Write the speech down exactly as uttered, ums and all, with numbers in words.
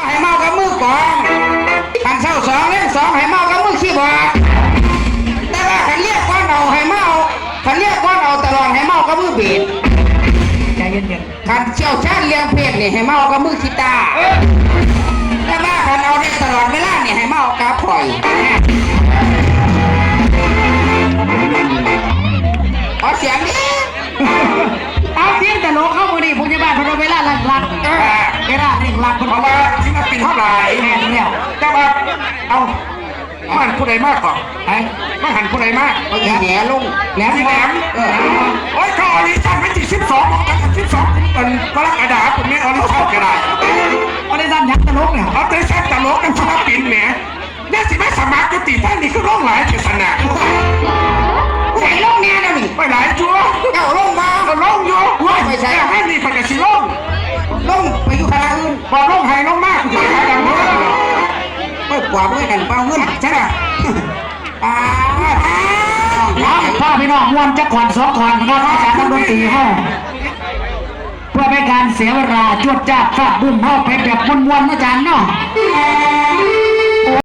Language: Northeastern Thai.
ให้เมากับมือกลอง คันเช้าสองแลงสองให้เมากับมือคีย์บอร์ด แต่ว่าคันเรียกก่อนเอาให้เมา คันเรียกก่อนเอาตลอดให้เมากับมือเบส ใจเย็นๆ คันเชี่ยวชาญเรื่องเพศนี่ให้เมากับมือกีตาร์ แต่ว่าคันเอาได้ตลอดเวลานี่ให้เมากับข่อย ขอเสียงนี้ เอาเสียงตลกเข้ามือนี่พยาบาลพนมเวลาหลักๆ เวลาเร่งรัด เพราะว่าศิลปินเท่าไหร่ แม่นแล้ว แต่ว่า เอา มันผู้ใดมากกว่า ไอ้ มันหันผู้ใดมาก เอาอีแหนลง แหน อีแหนม เออ โอ้ย เขาออดิชั่นวันที่สิบสอง กันสิบสอง เป็นกรกฎาคม เป็นแม่ออดิชั่นก็ได้ ออดิชั่นหยังตลกเนี่ย เอาออดิชั่นตลกกับศิลปินแหม เนี่ยสิมาสมัครยุติท่านนี่คือร้องหลายเจตนา ไหนลงแน่แล้วนี่ ไปหลายจัว เจ้าลงมา ก็ลงอยู่ โอ้ย ไปใส่ แม่นี่ไปกับสิลง ลงไปอยู่คณะอื่น บอกลงให้ลงมาก ไปหาดังเด้อ ไปกวาดไว้กันเปล่าเงิน ใช่ไหม อ่า เอาพ่อพี่น้องม่วนจักขวัญสองขวัญนะครับ อาจารย์นักดนตรีเฮา เพื่อไม่การเสียเวลาจวดจ้าดฟาดบึ้มเฮาไปแบบม่วนๆนะอาจารย์เนาะ